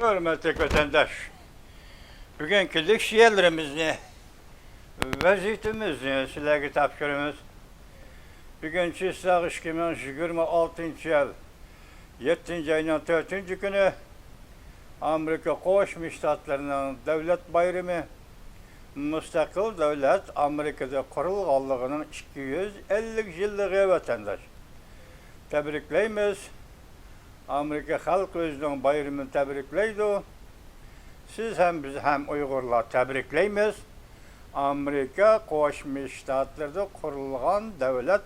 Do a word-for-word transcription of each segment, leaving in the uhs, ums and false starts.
ھۆرمەتلىك ۋەتەنداش، بۈگۈنكى لېكسىيەلىرىمىزنى، ۋەزىپىمىزنى سىلەرگە تاپشۇرىمىز. بۈگۈن چىسلاغ ئىككى مىڭ يىگىرمە ئالتىنچى يىل يەتتىنچى ئاينىڭ تۆتىنچى كۈنى، ئامېرىكا قوشما شتاتلىرىنىڭ دۆلەت بايرىمى. مۇستەقىل دۆلەت ئامېرىكىدا قۇرۇلغانلىقىنىڭ ئىككى يۈز ئەللىك يىللىقى، ۋەتەنداش. تەبرىكلەيمىز. ئامېرىكا خەلقى ئۆزىنىڭ بايرىمىنى تەبرىكلەيدۇ. سىز ھەم، بىز ھەم ئۇيغۇرلار تەبرىكلەيمىز. ئامېرىكا قوشما شتاتلىرىدا قۇرۇلغان دۆلەت،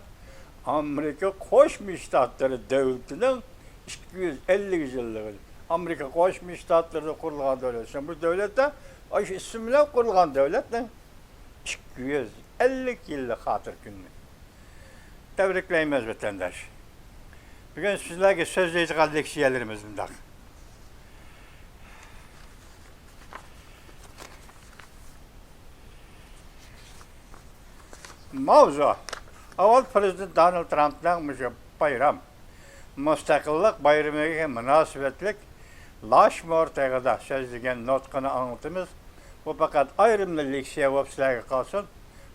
ئامېرىكا قوشما شتاتلىرى دۆلىتىنىڭ ئىككى يۈز ئەللىك يىللىقى. ئامېرىكا قوشما شتاتلىرىدا قۇرۇلغان دۆلەت. شۇڭا بۇ دۆلەتتە، ئاشۇ ئىسىم بىلەن قۇرۇلغان دۆلەتنىڭ ئىككى يۈز ئەللىك يىللىق خاتىرە كۈنىنى تەبرىكلەيمىز، ۋەتەنداش. بۈگۈن سىزلەرگە سۆزلەيدىغان لېكسىيەلىرىمىز مۇنداق. ماۋزۇ. ئاۋۋال پىرېزىدېنت دونالد ترامپنىڭ مۇشۇ بايرام، مۇستەقىللىق بايرىمىغا مۇناسىۋەتلىك لاشمور تېغىدا سۆزلىگەن نۇتقىنى ئاڭلىتىمىز. بۇ پەقەت ئايرىملا لېكسىيە بولۇپ سىلەرگە قالسۇن.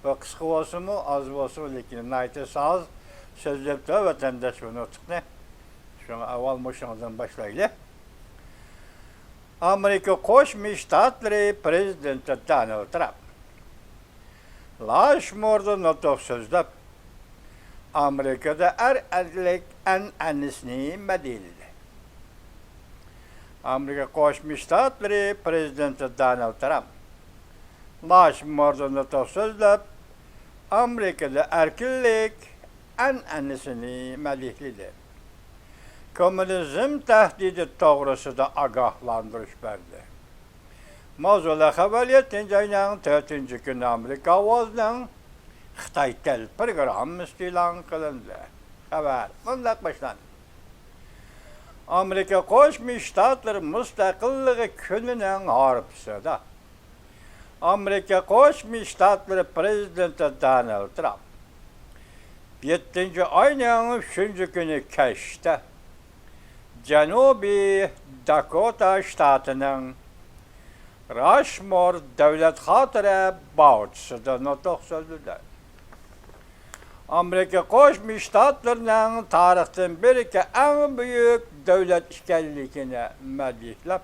بۇ قىسقا بولسىمۇ، ئاز بولسىمۇ، لېكىن ناھايىتى ساز سۆزلەپتۇ ۋەتەنداش بۇ نۇتۇقنى. شۇڭا ئاۋۋال مۇشۇنىڭدىن باشلايلى. ئامېرىكا قوشما شتاتلىرى پىرېزىدېنتى دونالد ترامپ لاشموردا نۇتۇق سۆزلەپ، ئامېرىكىدا ئەركىنلىك ئەنئەنىسىنى مەدھىيلىدى. ئامېرىكا قوشما شتاتلىرى پىرېزىدېنتى دونالد ترامپ لاشموردا نۇتۇق سۆزلەپ، ئامېرىكىدا ئەركىنلىك ئەنئەنىسىنى مەدھىيلىدى. كوممۇنىزم تەھدىتى توغرىسىدا ئاگاھلاندۇرۇش بەردى. ماۋزۇلار خەۋەر. يەتتىنچى ئاينىڭ تۆتىنچى كۈنى ئامېرىكا ئاۋازىنىڭ خىتاي تىل پروگراممىسى ئېلان قىلىندى. خەۋەر مۇنداق باشلاندى. ئامېرىكا قوشما شتاتلىرى مۇستەقىللىقى كۈنىنىڭ ھارپىسىدا ئامېرىكا قوشما شتاتلىرى پىرېزىدېنتى دونالد ترامپ يەتتىنچى ئاينىڭ ئۈچىنچى كۈنى كەچتە جەنۇبىي داكوتا شتاتىنىڭ راشمور دۆلەت خاتىرە باغچىسىدا نۇتۇق سۆزلىدى. ئامېرىكا قوشما شتاتلىرىنىڭ تارىختىن بېرىكى ئەڭ بۈيۈك دۆلەت ئىكەنلىكىنى مەدھىيلەپ،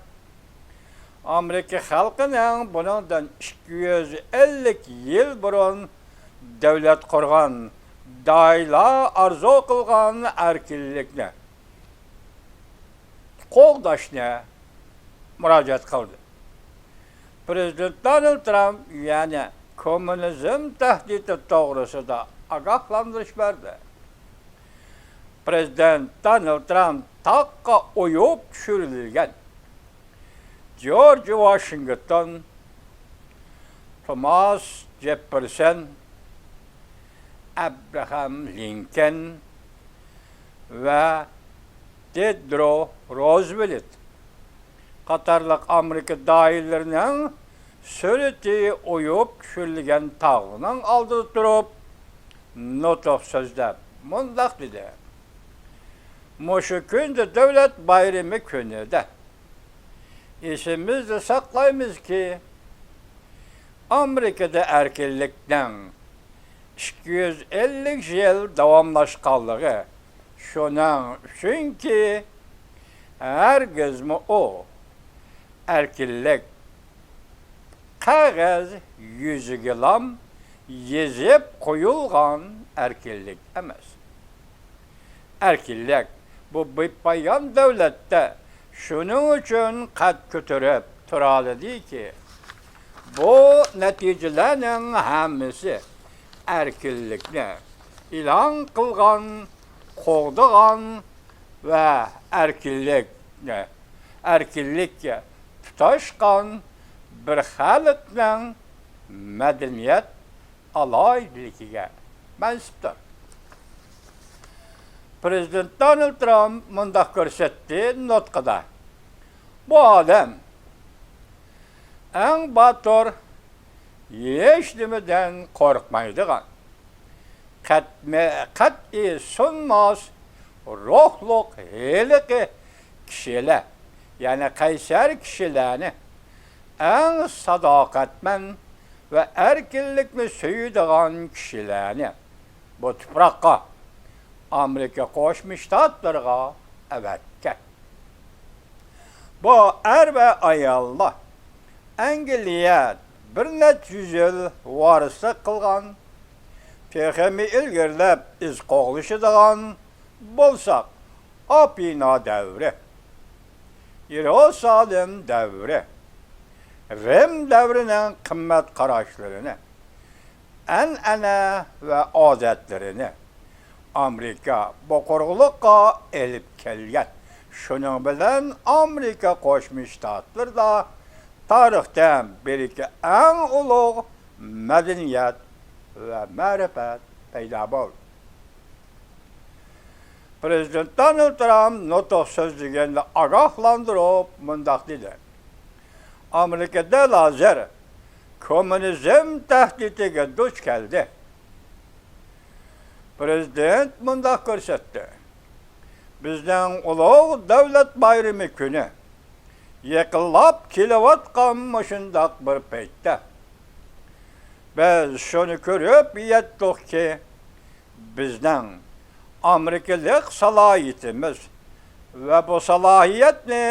ئامېرىكا خەلقىنىڭ بۇنىڭدىن ئىككى يۈز ئەللىك يىل بۇرۇن دۆلەت قۇرغان، داھىيلار ئارزۇ قىلغان ئەركىنلىكنى قوغداشنى مۇراجىئەت قىلدى. پىرېزىدېنت دونالد ترامپ يەنە كوممۇنىزم تەھدىتى توغرىسىدا ئاگاھلاندۇرۇش بەردى. پىرېزىدېنت دونالد ترامپ تاغقا ئويۇپ چۈشۈرۈلگەن جورج ۋاشىنگتون، توماس جېففېرسون، ئەبراھام لىنكولن ۋە تېئودور روزۋېلت قاتارلىق ئامېرىكا داھىيلىرىنىڭ سۈرىتى ئويۇپ چۈشۈرۈلگەن تاغنىڭ ئالدىدا تۇرۇپ نۇتۇق سۆزلەپ مۇنداق دېدى: مۇشۇ كۈندە، دۆلەت بايرىمى كۈنىدە، ئېسىمىزدە ساقلايمىزكى، ئامېرىكىدا ئەركىنلىكنىڭ ئىككى يۈز ئەللىك يىل داۋاملاشقانلىقى شۇنىڭ ئۈچۈنكى، ھەرگىزمۇ ئۇ ئەركىنلىك قەغەز يۈزىگىلام يېزىپ قويۇلغان ئەركىنلىك ئەمەس. ئەركىنلىك بۇ بىپايان دۆلەتتە شۇنىڭ ئۈچۈن قەد كۆتۈرۈپ تۇرالىدىكى، بۇ نەتىجىلەرنىڭ ھەممىسى ئەركىنلىكنى ئېلان قىلغان، قوغدىغان ۋە ئەركىنلىكنى، ئەركىنلىككە تۇتاشقان بىر خەلقنىڭ مەدەنىيەت ئالاھىدىلىكىگە مەنسۇپتۇر. پىرېزىدېنت دونالد ترامپ مۇنداق كۆرسەتتى نۇتقىدا: بۇ ئادەم ئەڭ باتۇر، ھېچنېمىدىن قورقمايدىغان، قەتمە-، قەتئىي سۇنماس روھلۇق ھېلىقى كىشىلەر يەنى قەيسەر كىشىلەرنى، ئەڭ ساداقەتمەن ۋە ئەركىنلىكنى سۆيىدىغان كىشىلەرنى بۇ تۇپراققا، ئامېرىكا قوشما شتاتلىرىغا ئەۋەتكەن. بۇ ئەر ۋە ئاياللار ئەنگلىيە بىر نەچچە يۈز يىل ۋارىسلىق قىلغان، تېخىمۇ ئىلگىرىلەپ ئىز قوغلىشىدىغان بولساق، ئاپېنا دەۋرى، يېرۇسالېم دەۋرى، رىم دەۋرىنىڭ قىممەت قاراشلىرىنى، ئەنئەنە ۋە ئادەتلىرىنى ئامېرىكا بۇ قۇرۇقلۇققا ئېلىپ كەلگەن. شۇنىڭ بىلەن ئامېرىكا قوشما شتاتلىرىدا تارىختىن بېرىكى ئەڭ ئۇلۇغ مەدەنىيەت ۋە مەرىپەت پەيدا بولدى. پرېزىدېنت دونالد ترامپ نۇتۇق سۆزلىگەندە ئاگاھلاندۇرۇپ مۇنداق دېدى: ئامېرىكا دەل ھازىر كوممۇنىزم تەھدىتىگە دۇچ كەلدى. پرېزىدېنت مۇنداق كۆرسەتتى: بىزنىڭ ئۇلۇغ دۆلەت بايرىمى كۈنى يېقىنلاپ كېلىۋاتقان مۇشۇنداق بىر پەيتتە، بىز شۇنى كۆرۈپ يەتتۇقكى، بىزنىڭ ئامېرىكىلىق سالاھىيىتىمىز ۋە بۇ سالاھىيەتنى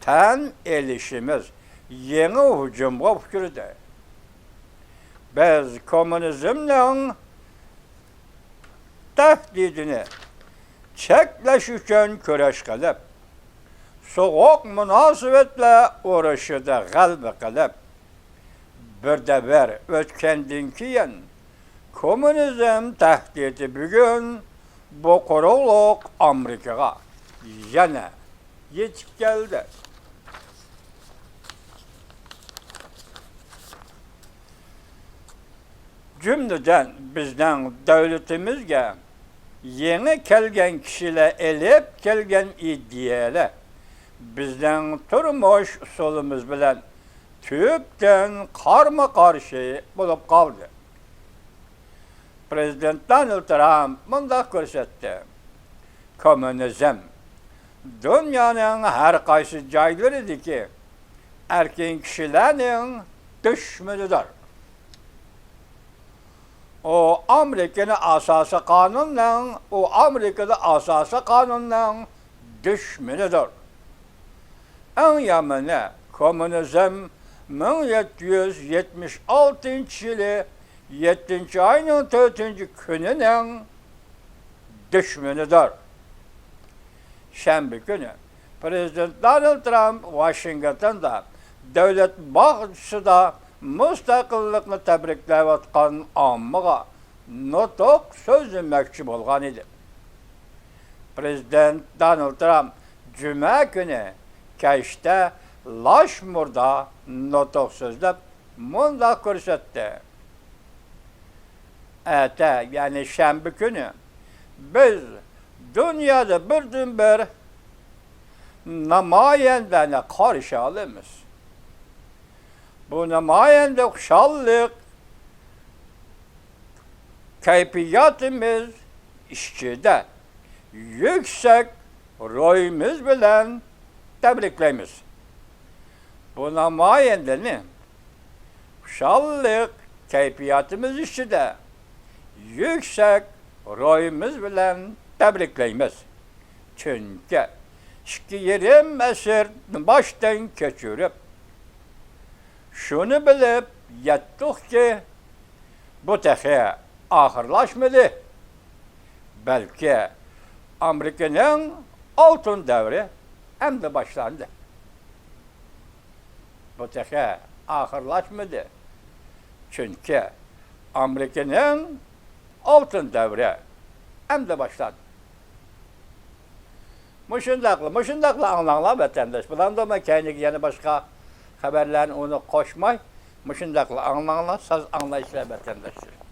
تەن ئېلىشىمىز يېڭى ھۇجۇمغا ئۇچرىدى. بىز كوممۇنىزمنىڭ تەھدىتىنى چەكلەش ئۈچۈن كۈرەش قىلىپ، سوغۇق مۇناسىۋەتلەر ئۇرۇشىدا غەلىبە قىلىپ، بىر دەۋر ئۆتكەندىن كېيىن، كوممۇنىزم تەھدىتى بۈگۈن بۇ قۇرۇقلۇق ئامېرىكىغا يەنە يېتىپ كەلدى. جۈملىدىن بىزنىڭ دۆلىتىمىزگە يېڭى كەلگەن كىشىلەر ئېلىپ كەلگەن ئىدىيەلەر بىزنىڭ تۇرمۇش ئۇسۇلىمىز بىلەن تۈپتىن قارمۇ قارشى بولۇپ قالدى. پرېزىدېنت دونالد ترامپ مۇنداق كۆرسەتتى: كوممۇنىزم دۇنيانىڭ ھەر قايسى جايلىرىدىكى ئەركىن كىشىلەرنىڭ دۈشمىنىدۇر. ئۇ ئامېرىكىنى ئاساسىي قانۇننىڭ، ئۇ ئامېرىكىدا ئاساسىي قانۇننىڭ دۈشمىنىدۇر. ئەڭ يامىنى، كوممۇنىزم مىڭ يەتتە يۈز يەتمىش ئالتىنچى يىلى يەتتىنچى ئاينىڭ تۆتىنچى كۈنىنىڭ دۈشمىنىدۇر. شەنبە كۈنى پرېزىدېنت دونالد ترامپ ۋاشىنگتوندا دۆلەت باغچىسىدا مۇستەقىللىقنى تەبرىكلەۋاتقان ئاممىغا نۇتۇق سۆزلىمەكچى بولغان ئىدى. پرېزىدېنت دونالد ترامپ جۈمە كۈنى كەچتە لاش مۇردا نۇتۇق سۆزلەپ مۇنداق كۆرسەتتى: ئەتە، يەنى شەنبە كۈنى بىز دۇنيادا بىردىنبىر نامايەندىنى قارشى ئالىمىز. بۇ نامايەندە خۇشاللىق كەيپىياتىمىز ئىچىدە يۈكسەك روھىمىز بىلەن تەبرىكلەيمىز. بۇ نامايەندىنى خۇشاللىق كەيپىياتىمىز ئىچىدە يۈكسەك روھىمىز بىلەن تەبرىكلەيمىز. چۈنكى ئىككى يېرىم ئەسىرنى باشتىن كەچۈرۈپ، شۇنى بىلىپ يەتتۇقكى، بۇ تېخى ئاخىرلاشمىدى، بەلكى ئامېرىكىنىڭ ئالتۇن دەۋرى ئەمدى باشلاندى. بۇ تېخى ئاخىرلاشمىدى، چۈنكى ئامېرىكىنىڭ ئالتۇن دەۋرى ئەمدى باشلاندى. مۇشۇنداقلا، مۇشۇنداقلا ئاڭلاڭلار ۋەتەنداش. بۇلاندىمۇ كەينىگە يەنە باشقا خەۋەرلەرنى ئۇنى قوشماي، مۇشۇنداقلا ئاڭلاڭلار، ساز ئاڭلايسىلەر ۋەتەنداشلىرىم.